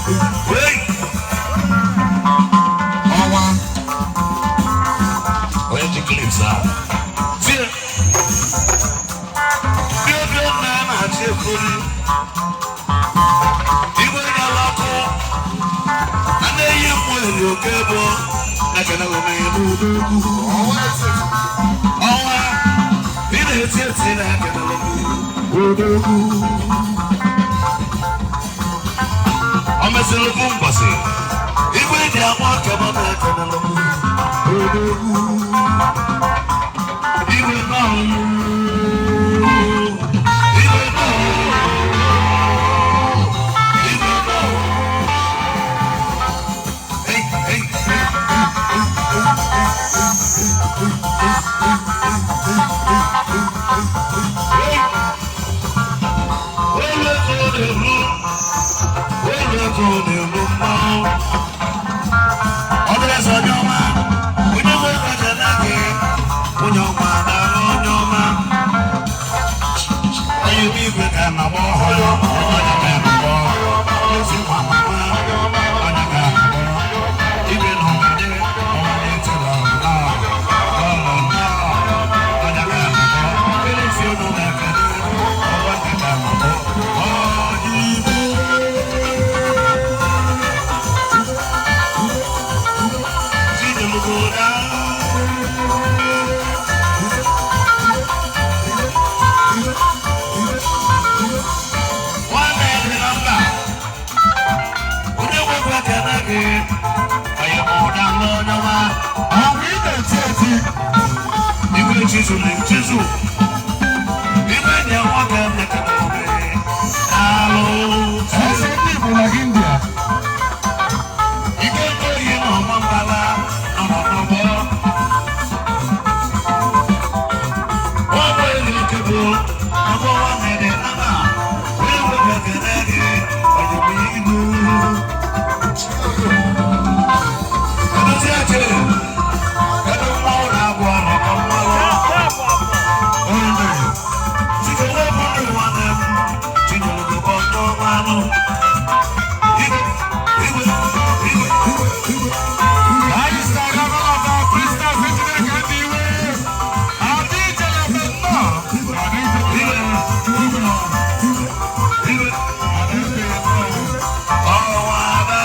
Hey! Ọnwa. Onye ji clips ahụ. Tie. Ndị obi nna na-achị ekwuri. Igwe nyala ọkụ. Na na-eyi mmụ eri oke bụ na-ekene gị n'ugwu. Ọnwa etiti. Ọnwa, ị na-eti eti na-ekene gị odogwu. O mesịrị bụ mbọsị. Igwe ji ama ọkebe na-ekene gị odogwu. Igwe nọ. Igwe nọ. Igwe nọ. Hey, hey, hey. Hey. Olu ego na-eru, olu ego na-eru mmanwụ. Ọ dịrị eze onye ọma, onye nwe ego ga gị, onye ọma na-arụ onye ọma. Onye bụ igwe ka na-agba ọhụrụ, onye ka na-agba ezi nwa mama, onye ka na-agba igwe na ọgadị, ọgadị tụrụ ọbụla, ọlọ onye ka na-agba, elesi unu na-ekele, ọgwa ka na-agba, ọdịbo. Chinelugo. Nwanne dị na mba, onye nwekwa ekele gị, onye ma ụda n'onye ọma. Ọgwụ ị na-eti eti. Igwe chizu na chizu. Igwe nye nwoke mekere obe. Daalụ. Eze ndị Igbo na India. Ike oyi na ọma mbala nọ n'ọgbọ. Ọgbọ elu ike bụ ọgbọ nwanne dị na mba. Onye nwekwa ekele gị, onye bụ ilu. Edozi achịrị, kedu mmanwụ na-abụ ọrụ ka mmanwụ? Onye Chike wepụ ndụ nwanne m, Chinyere bụ onye ọma anụ. Igwe, igwe, igwe, igwe. Anyị sara n'ọba Kristas Chineke dị iwe. Adị ichelebe nnọọ. Adị Igwe, ichelebe. igwe, Adị ichelebe. Ọnwa na.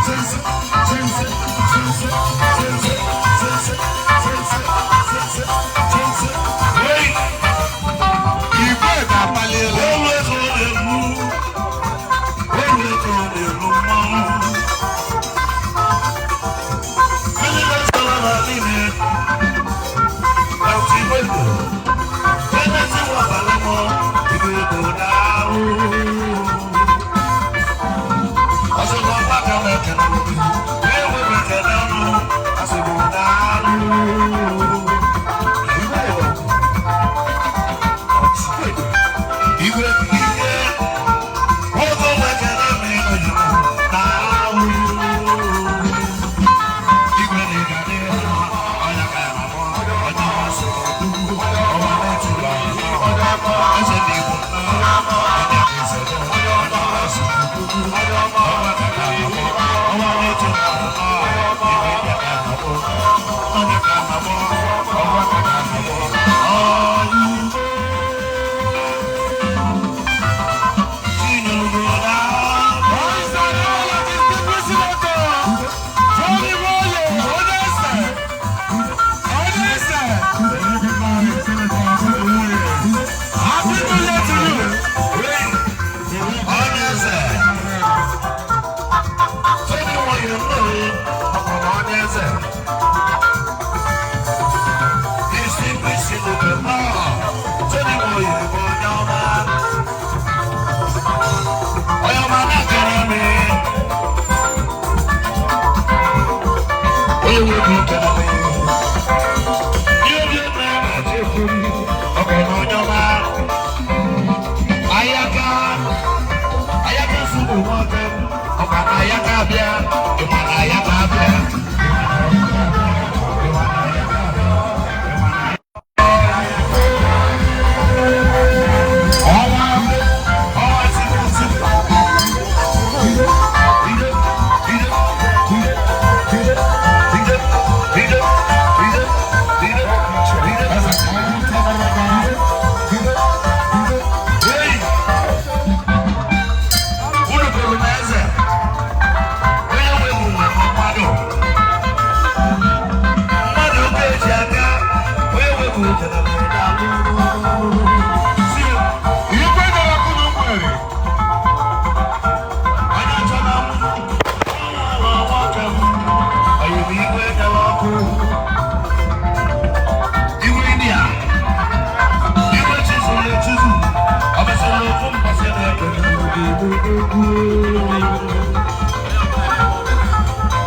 Sense, sense, sense, sense, sense, sense, sense, sense. Hey! Igwe ga-akpali elu. Olu ego na-eru, olu ego na-eru mmanwụ. Mmiri na-esala na niile, ọtụ igwe ego, emezi nwa abalị mọ, igwe ego na-arụ. Ọsịkwa ọgbakọ na-ekene obi, enwe ekene ọnụ, asịkwa na-arụ. Igwe ego. Igwe igwe, nwoke nwekere m ịnụ na-ahụ. Igwe na-ịga n'ihu, onye ka na-akpọ, onye ọmasị ọma na-etiri eze ndị Igbo nnọọ, onye eze onye ọmasị ọma ka na-akpọ, ọma na-etiri nnọọ, igwe ka na-akpọ, onye ka na-akpọ, ọma ka na-akpọ, ọyịbo. Chinyelugo na Onye n'ụlọ distinguished senator. Tony Nwoye, onye eze. Onye eze. Happy New Year to you. Onye eze. Tony Nwoye nnọọ, ọkwa na onye eze. Distinguished senator nnọọ, Tony Nwoye bụ onye ọma. Onye ọma na-akara m. Onye nwoke ekele m. Ihe obi eme na-achị ekwuri, ọkwa na onye ọma.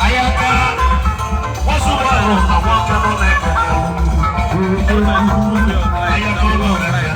Ayaka, wọ́n sún wọ́n rò àwọn akẹ́kọ̀ọ́ lẹ́kẹ̀ẹ́. Ayaka ọlọ́run ẹ̀kẹ́.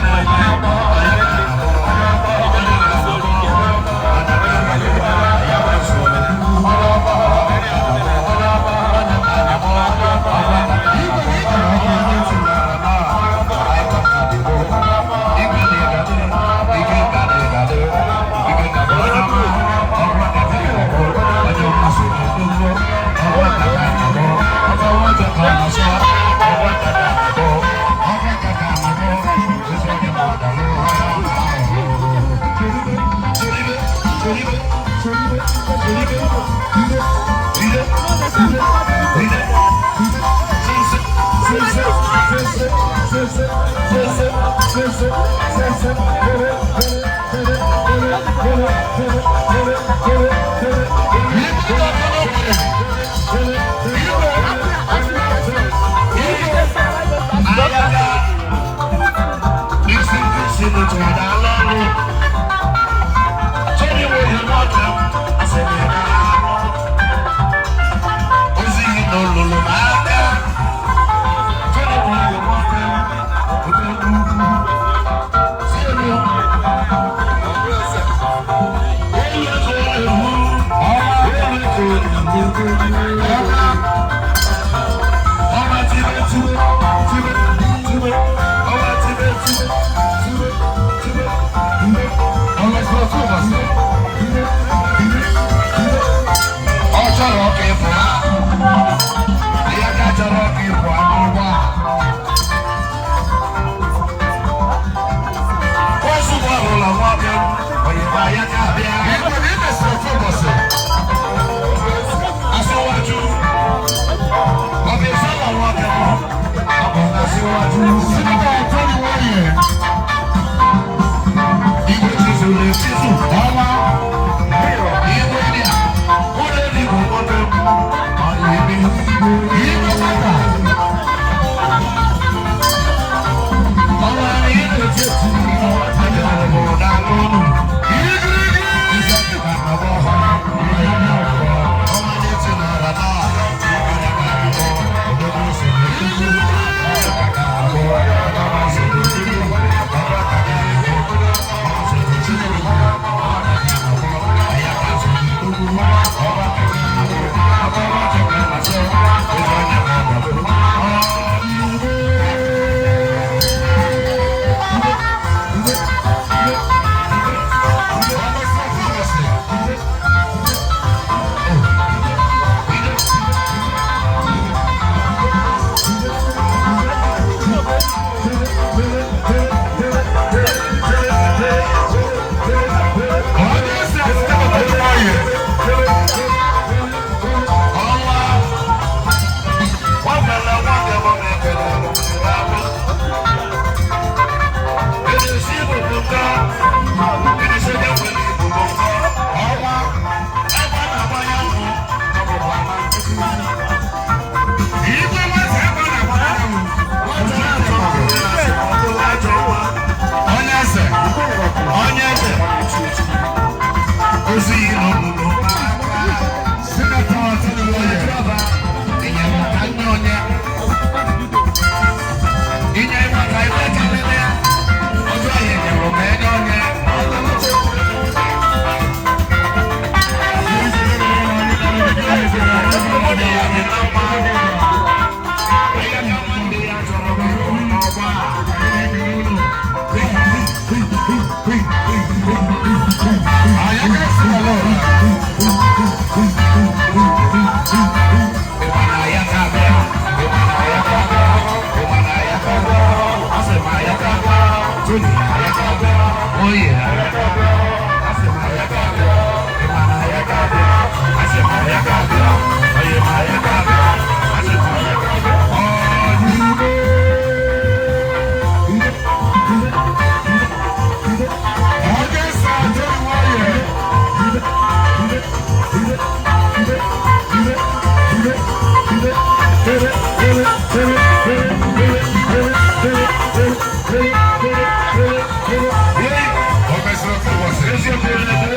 Thank you.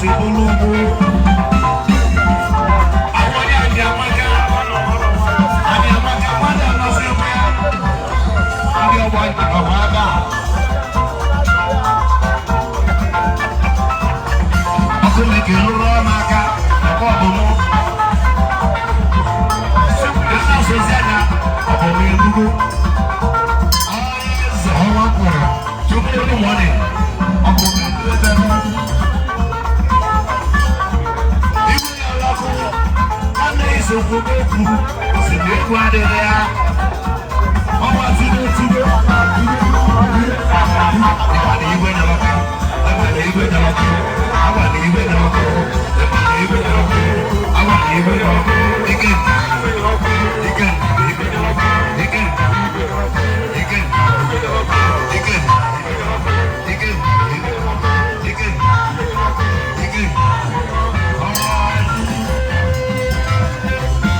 si bụrụ ugwu. Àwọn onye anyị amaka, anyị amaka, mmadụ anọzi ebe ya. Ndị ọgbọ anyị nọkwa ebe a. Ọkụ na-eke lụrụ ọrụ aka, ọkwa ọ bụ mụ. Ezi asụsụ anya, ọ bụ m elugo. Eze Ọnwa mkpụrụ. tupu elu mọni, ọ bụ m ebe m. Ibu ya lọkụ, nwanne isokwu n'okwu, osi na egwu adịghị ya. Ọnwa tido tido. Ịma na igwe nyọrọ ama na igwe nyọrọ ama na igwe nyọrọ ịma na igwe nyọrọ ama na igwe nyọrọ ike ike ike ike ike ike ike ike ike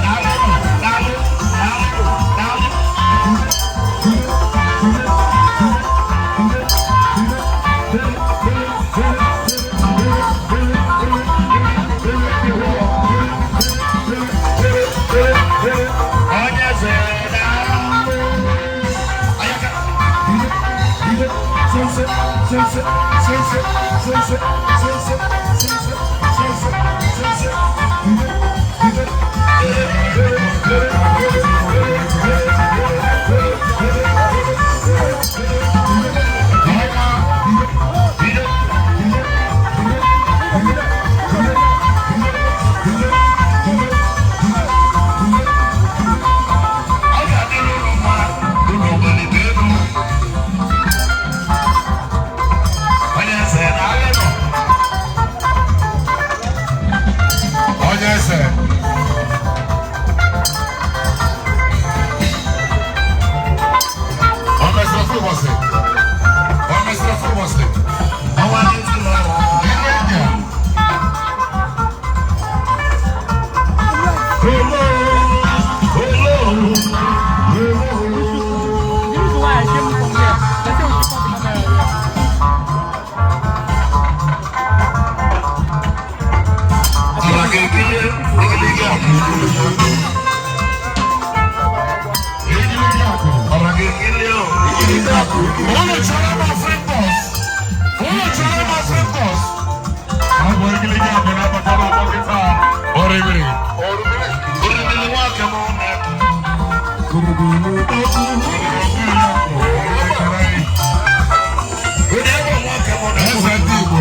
Daalụ, daalụ, daalụ, daalụ. Onye eze daalụ. Ayaka. Ọ ga-adịrị unu mma, unu welite elu. Onye eze daalụ nọ. Onye eze. Ọ mesịrị ofe ụbọchị. Ọ mesịrị ofe ụbọchị. Ọnwa n'etiti ọrụ. Igwe India. Olo, olo, The reason why I came from there, they say we should cut the camera here. Ọ̀rọ̀ kékeré, kékeré àkùrọ̀. Igirigi akụ. Ọ̀rọ̀ kékeré o, kékeré àkùrọ̀. Unu chọrọ ịma free bus. Unu chọrọ ịma free bus. Ọ bụ igirigi akụ na-abata n'ọgbọ kịta. Oribiri. Oribiri nwa aka m na-ekwu. Onye ebe nwa aka m na-ekwu. Eze ndị Igbo.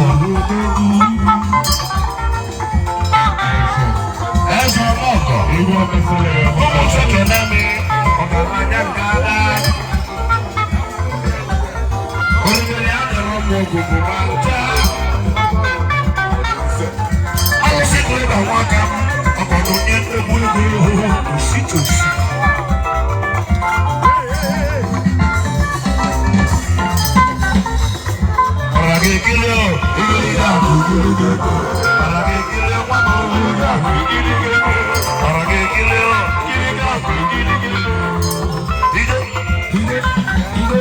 Eze ọmọgọ. Igwe omesịrị. Ụmụ Chike na-eme ọgaranya nke ada. Oribiri adịrọ m ogwugwu ma ncha. Alụsị Gleba nwa aka m, ọkọdụ onye nnegbu ego ositosi. Ọ̀rọ̀ kékeré o, ìgbéga ọ̀rọ̀ kékeré nwa m ọ̀rọ̀ kékeré o, ije ije ije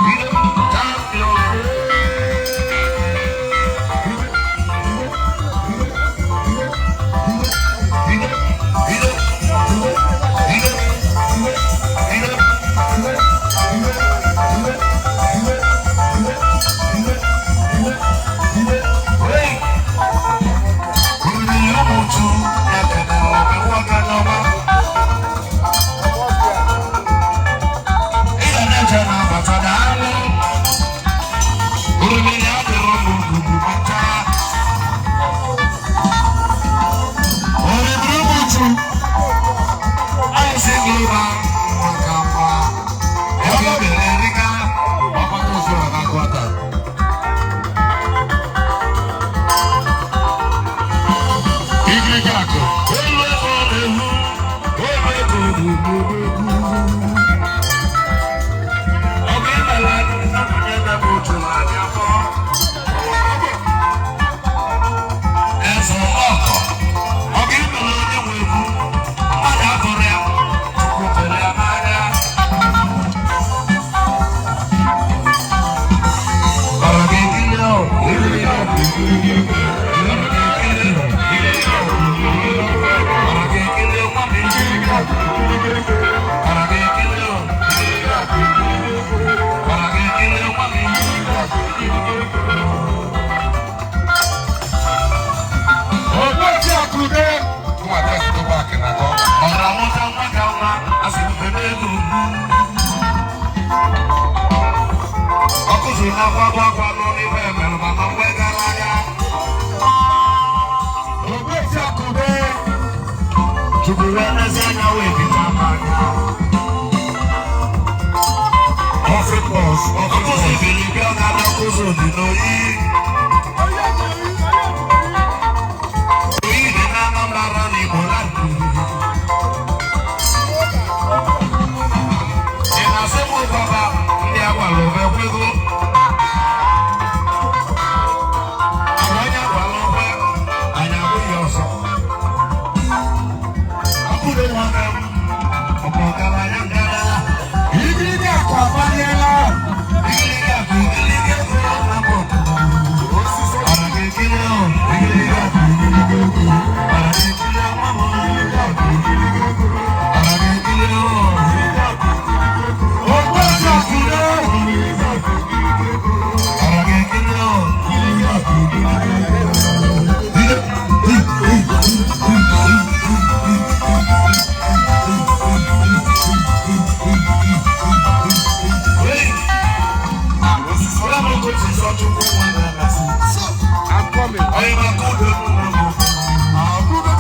ije champion. Ije ije ije ije. Oribiri ụmụ uchu. Ọgbakọ usoro na-agụ aka. Igirigi akụ. Na-akwa akwa n'ime emere mama mgbe gara aga. Ogbuefi Akụbe. Chukwu wee nezi anya wee bita m anya. Offering boss. Offering Ọkụzi boss. bilibịa ọ ga-abịa ọkụzi dị n'oyi. Oyi dị na Anambra na Igbo land. Ị na-asị m gwaba ndị agwala ofe ekwego. Agwa onye agwala okwe, anyị abụghị ọzọ. Akụdo nwoke m, ọ bụ ọgaranya ngara. Igirigi akụ abanyela. Igirigi akụ, igirigi ego, na mbụ. Osisi Ara ga-ekiri o, igirigi akụ, igirigi ego. Ara ga-ekiri ama m, igirigi akụ, igirigi ego. Ara ga-ekiri o, igirigi akụ, igirigi ego. Ogbuefi Akụbe. Igirigi akụ, igirigi ego. Ara ga-ekiri o, igirigi akụ, igirigi ego. Hey! Ọlá m kò tí sọ Chukwu nwa na-amasị. I'm coming. Onye maka udo m nwa m. Akụbe.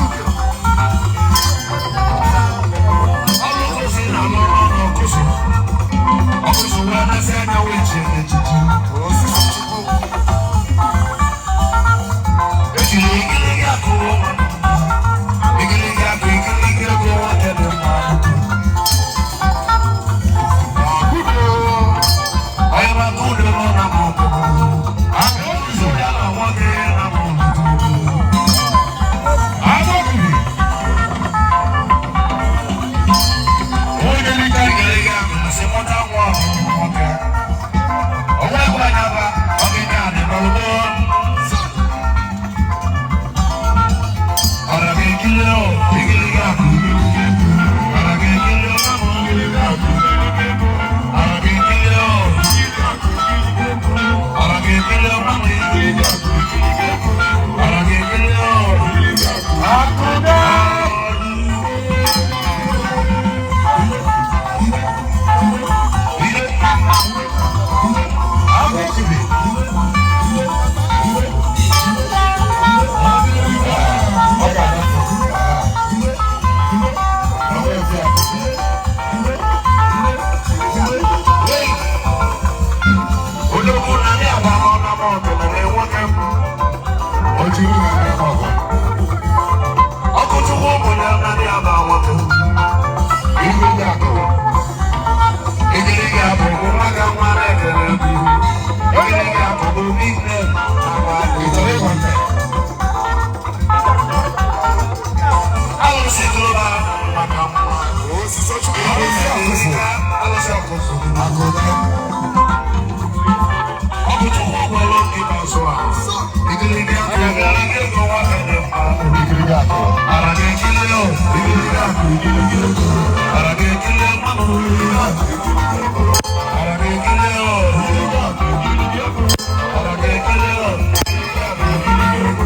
Ọlụ kwụsị na alụ ọrụ ọkụsị. Ọkụsị wee na-esi anya wee chie n'echichi. Osisi Chukwu. Ejiri igirigi akụ nwa. Igirigi akụ, igirigi ego nwoke dị mma. Akụbe. Onye maka udo m na m. Akụbe. Ya na nwoke na m. Agbọgiri. Onye lika. Igirigi akụ sị mụta nwa ọhụrụ nwoke. O nwekwa anya ba, ọgịga adị n'ugbo. Ọra ga-ekiri o, igirigi akụ, igirigi ego. Ọra ga-ekiri o, mama, igirigi akụ, igirigi ego. Ọra ga-ekiri o, ọra ga-ekiri o, mama, igirigi akụ, igirigi ego. Ọra ga-ekiri o, igirigi akụ. Akụbe. Agbọgiri. Ọ ga-adapụ. Ogbuefi Akụbe. Odogwu na ndị agbara ọnụ m kelere nwoke m. O jiri na ndị ọgụ. Ọkụ Chukwu bụ na ndị aba nwoke. Igirigi akụ. Igirigi akụ bụ nwa ka nwa na-ekele egwu. Igirigi akụ bụ big name na Ị chọrọ ịgba nte? Alụsị global maka mma. Osisi Chukwu. Alụsị akụfụ. Alụsị ọkụfụ. Akụbe. Ọkụ Chukwu gwara oge ikpeazụ a. Igirigi akụ igirigi ego nwoke dị mma. Igirigi akụ. Ara ga-ekiri o, igirigi akụ, igirigi ego. Ara ga-ekiri mmanụ, igirigi akụ, igirigi ego. Ara ga-ekiri o, igirigi akụ, igirigi ego. Ara ga-ekiri o, igirigi akụ, igirigi ego.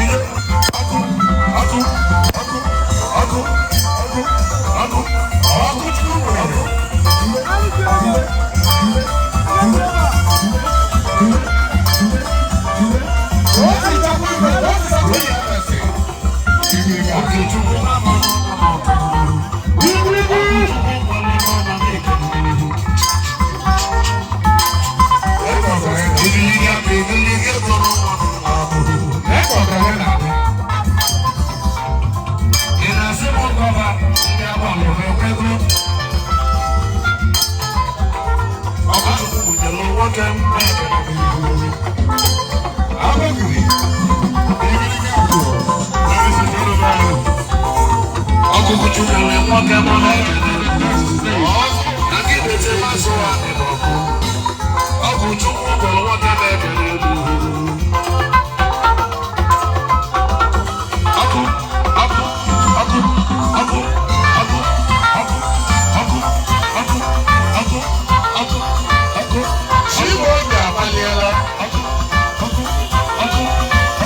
Ihe, ọkụ, ọkụ, ọkụ, ọkụ, ọkụ, ọkụ, Ọkụ Chukwu nwere. Osisi Chukwu nwere. Osisi Chukwu nwere. Igirigi akụ. Oke Chukwu mmanụ, Igirigi. Igirigi akụ, igirigi ego Ebe ọgaranya na-adị. Ị na-asị m gọva ndị agbara ofe ekwego. Ọkụ Chukwu butere nwoke m na-ekele gị. Agbọgiri. Igirigi akụ. Osisi Chukwu nwere. Ọkụkụ Chukwu nwere nwoke m na-ekele gị. Na gị bete masụ ha dị n'ọkụ. Ọkụ Chukwu gwọrọ nwoke na-ekele gị. Ọkụ, ọkụ, ọkụ, ọkụ, ọkụ, ọkụ, ọkụ, ọkụ, ọkụ, ọkụ, ọkụ. Chimaobi abaliela. Ọkụ, ọkụ, ọkụ,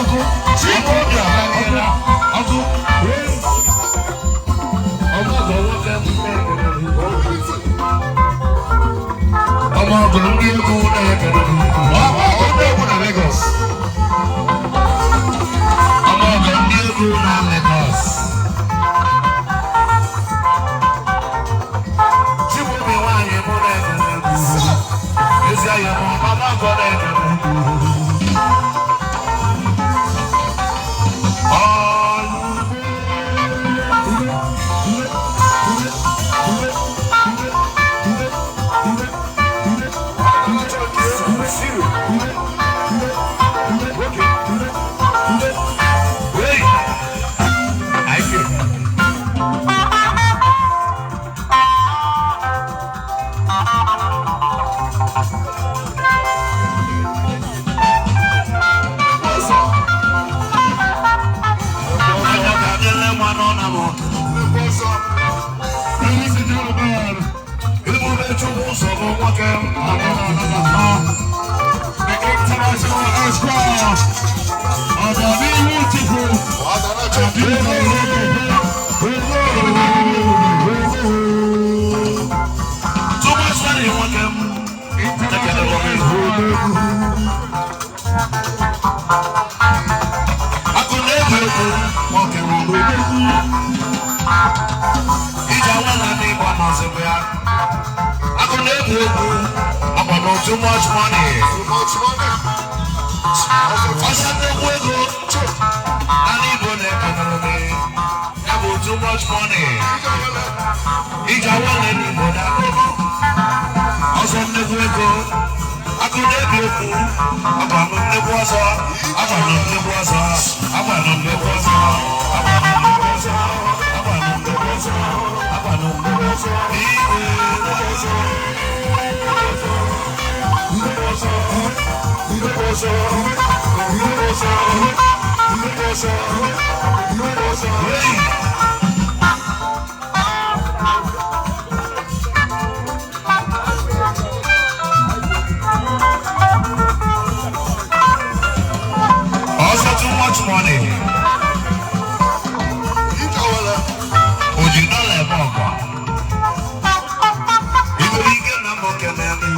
ọkụ. Chimaobi abaliela. Ọkụ. Ọmọ ọgọ nwoke m na-ekele gị. Ọmọ ọgọ ndị egwu na-ekele na-ekele m. Ezi ahịa m mama nkọ na-ekele m. Hey! I can. Ladies and gentlemen, the international escort Ọ̀dàníwù Chukwu Too much money. Ọsẹ nnukwu ego. Ala Igbo na-ekenere ya bụ too much money. Ije awele n'Igbo na akụkọ. Ọsọ nnukwu ego. Akụ na-ebi okwu. Agbanụ nnukwu ọsọ. Agbanụ nnukwu ọsọ. Agbanụ nnukwu ọsọ. Agbanụ nnukwu ọsọ. Agbanụ nnukwu ọsọ. Agbanụ nnukwu ọsọ. Igwe ọsọ. Hey! Also too much money. Oji dọ́là ẹ̀fọ́ ọ̀gá. Ìgbèrè ike na mbọ kẹlẹ́ ní.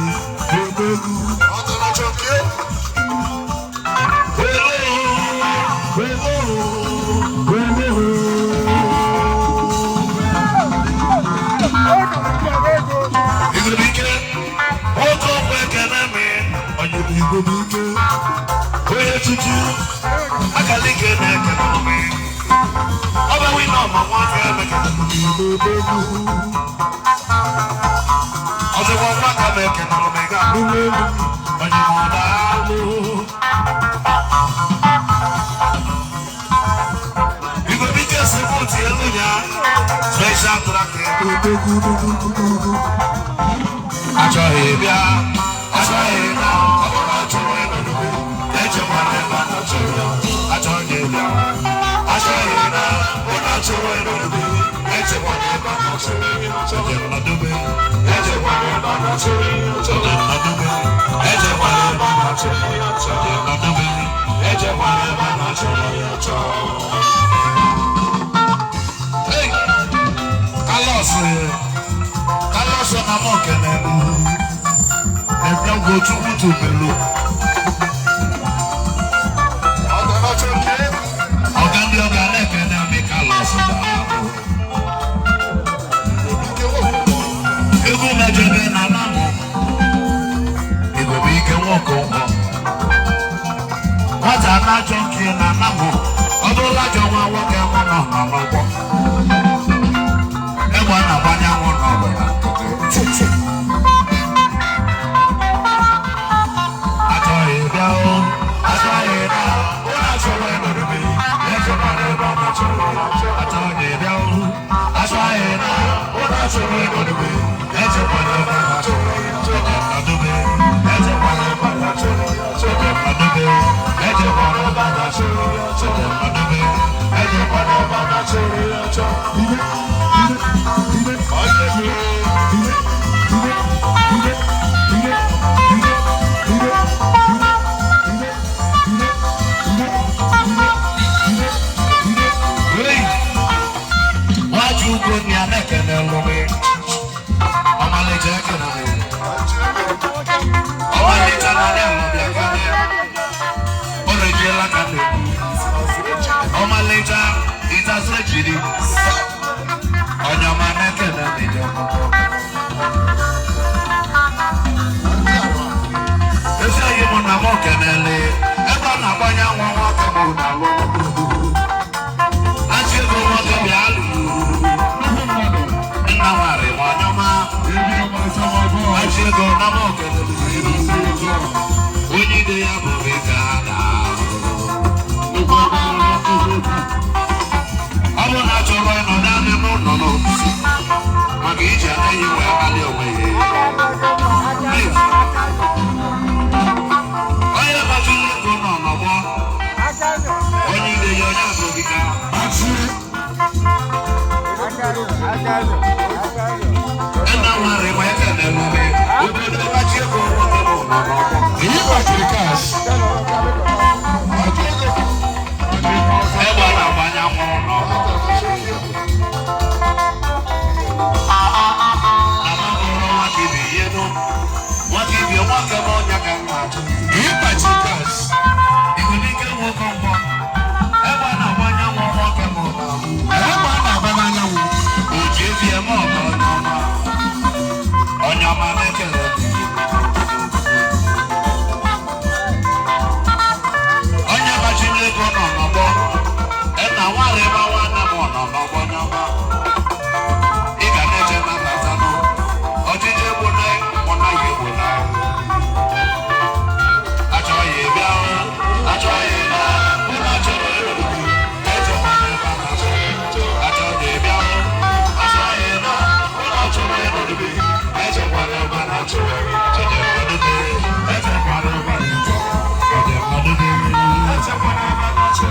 Ìgbèrè ike, oke ọkwa ekele mi, onye bụ igwe ike. Onye tutu, akala ike na-ekele mi. Ọba wí náà ma nwa afọ emekele Ọzọkwa nwa ka m ekele mi ga onye ma ọ daalụ. Igwe bike si mụ tie elu ya, special track. Achọghị bịa, achọghị na, ọ bụrụ achọrọ ịnọdụ, echekwana ebe a na-achọrọ, achọghị bịa, achọghị na, ụlọ achọrọ ịnọdụ, echekwana ebe a na-achọrọ, echekwana echekwana ebe a na-achọrọ, echekwana ebe a na-achọrọ, echekwana ebe a na-achọrọ. Hey! Carlos, Carlos na mụ kene m. Ẹ̀fẹ́ wo Chukwu tùbẹ̀lù. Ọ̀gá ndị ọ̀gá na-ekene mi Carlos daalụ. Egwu mejọbe na namụ. Igwe bụ ike nwoke ụgwọ. Nwata na-achọ nke na namụ. Ọ bụrụla ajọ nwa nwoke mụ nọ n'ọgbọ. Egbe a na-agbanye anwụ n'ọbara nkịtị. Achọghị bịa o, achọghị na, ụlọ achọrọ ịnọdụ echekwana ebe ọ na-achọrọ. Achọghị bịa o, achọghị na, ụlọ achọrọ ịnọdụ echekwana ebe ọ na-achọrọ. Echekwana echekwana ebe ọ na-achọrọ. Echekwana ebe ọ na-achọrọ. Echekwana ebe ọ na-achọrọ. Gbachi ego na m okelele. Onye ide ya bụ ka na ọ bụ na achọrọ ịnọ naanị n'ụlọ n'ofisi maka iji aka ya wee kpali onwe ya. Onye gbachiri ego nọ n'ọgbọ, onye ide ya onye abụghị ka nna nwere ma ekele n'obe obodo gbachi ego nwoke bụ nọ n'ọgbọ. Èyí gbàchiri cash. Egbe a na-agbanye anwụrụ n'ọgbọ. Na mabụrụ nwata ibe ya elu, nwata ibe nwoke bụ onye ka m na-achọ. Èyí gbàchiri cash. Igwe nwoke mgbọ, egbe a na-agbanye anwụrụ nwoke bụ n'ọgbọ. Egbe a na-agba n'anyanwụ. O ji efi eme ọgọ onye ọma, onye ọma na-ekele gị. Onye gbachiri ego nọ n'ọgbọ, nna nwarị ma nwanne m nọ n'ọgbọ onye ọma. Ị ga na-eche na mbatanụ, ọchịchị egbu na mụ na ya egbu na. Achọghị bịa, achọghị na, mụ na chọrọ ịlụ, echekwa n'ebe a na-achọ. Achọghị bịa, achọghị na, mụ na chọrọ ịlụ, echekwa n'ebe a na-achọ. Echekwa n'ebe, echekwa n'ebe a na-achọ. Echekwa n'ebe, echekwa n'ebe a na-achọ.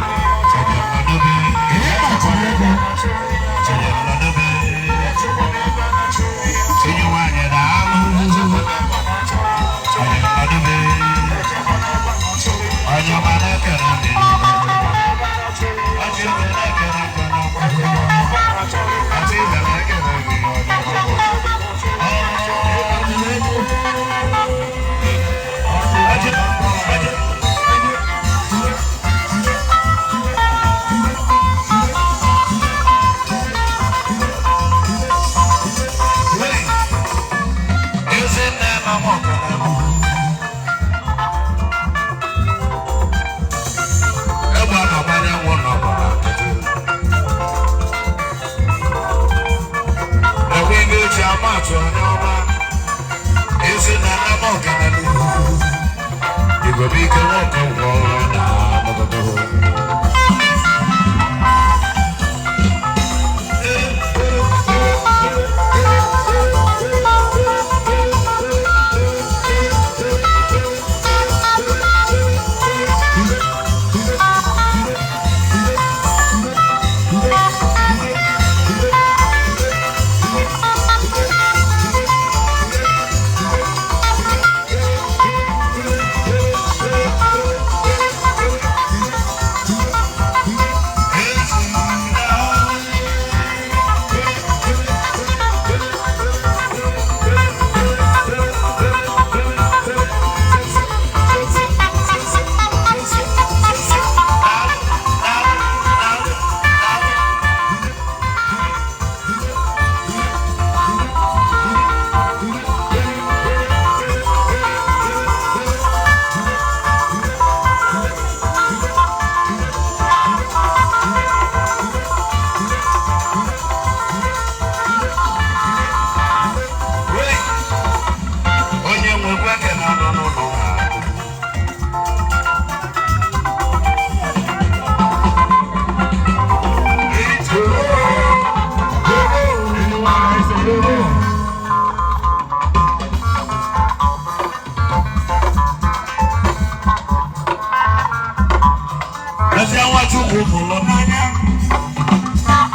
Èyí gbàchiri ego. Egbe a na-agbanye anwụ n'ọbara nkịtị. Enwe ihe eji ama atụ onye ọma. Ezi na nna m ọganelu. Igwe bụ ike nwoke ngwọ na amụgụgụ. Onye nwekwa eke na-anọ n'ụlọ ha. Ezi Nwachukwu hụrụ n'anya.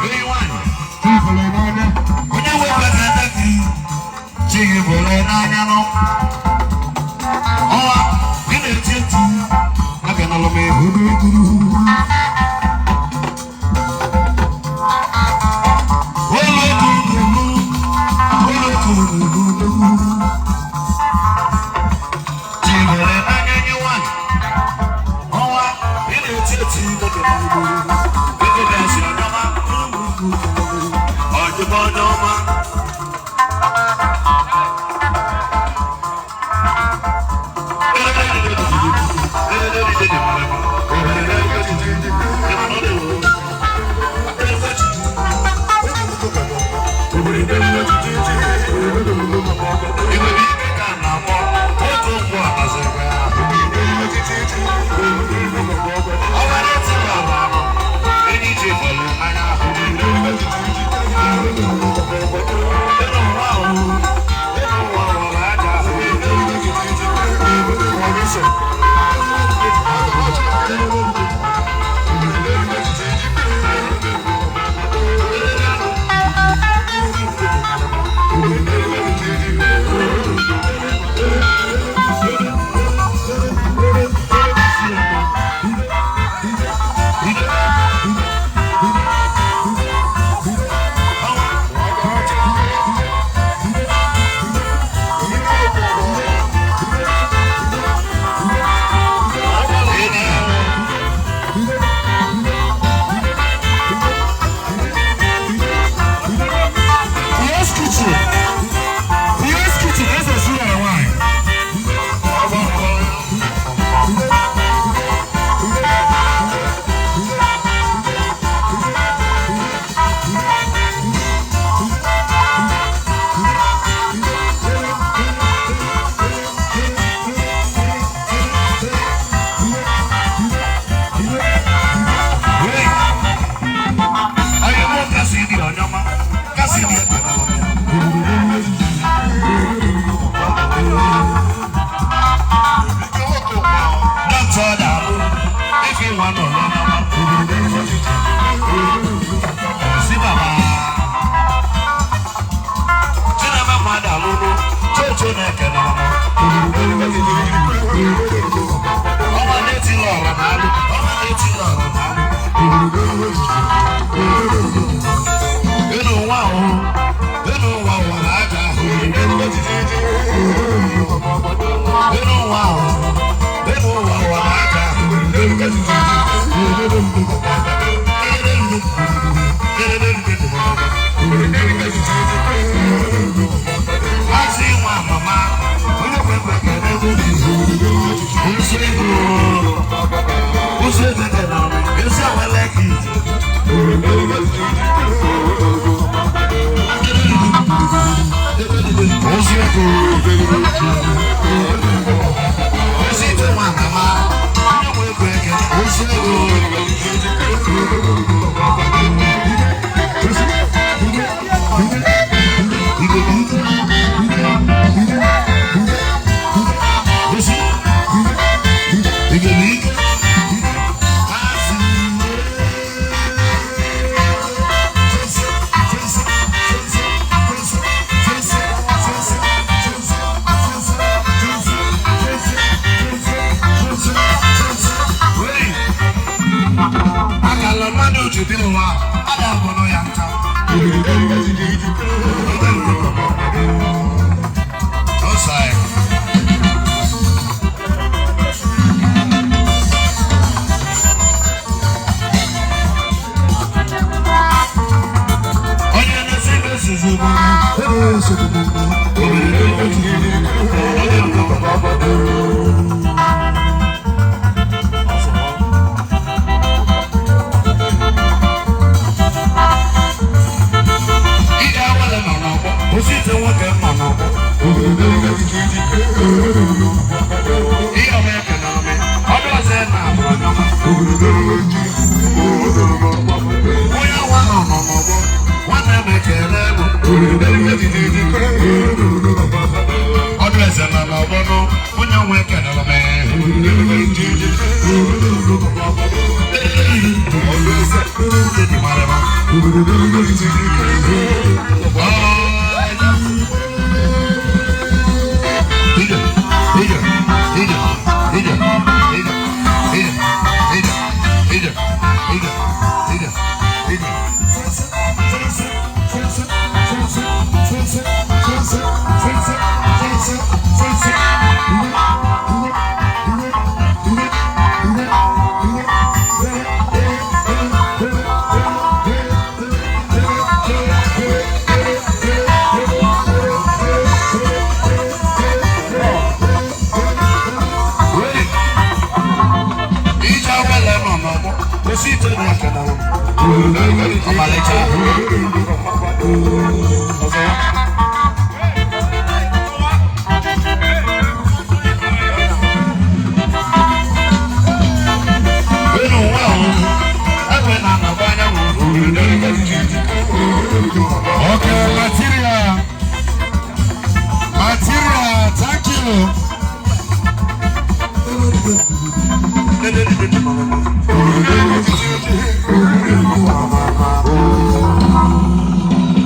Ee, nwanyị. Chi hụrụ n'anya. Onye nwekwa eke gị, chi gị hụrụ n'anya nụ. Ọnwa, ị na-eti eti, aganalụ m ihu. Olokululu, olokululu. Chi hụrụ n'anya nye nwanyị. Ọnwa, ị na-eti eti, aganalụ m ihu. Ego na-esi ọnyọma, ọjọba ọnyọma. Igwe Ọnwa na-etili ọra n'alụ, ọnwa na-etili ọra n'alụ. Enu nwa ahụ, enu nwa ụwa na-aja ahụ. Enu nwa ahụ, enu nwa ụwa na-aja ahụ. Asị nwa mama, onye kwe kwe kene nsi ego, ụzọ etete na esi awele ka ije. Ụzọ ego, ụzọ ite nwa mama, onye kwe kwe kene ụzọ ego. Akala mmadụ ji dị n'ụwa, a ga-abụrụ ya nta. Ọsai. Onye na-esi na-esizi Ije awele nọ n'ọgbọ, osi ite nwoke nọ n'ọgbọ. Ihe ọma eke na ome, ọdụ ọzọ na abụrụ onye ọma. Onye ọnwa nọ n'ọgbọ, nwanne m ekele m. Ọdụ eze nọ n'ọgbọ nụ, onye ọnwa ekelere m. Ndị mara m. Ije awele nọ n'ọgbọ, kwụsị ite na-eke na ọmalịcha. Enu nwa ahụ, egbe na-anọba anyanwụ. Okay, material. Material, thank you.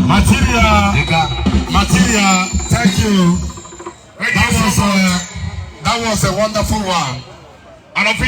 Material, material, thank you. That was a wonderful one. An official.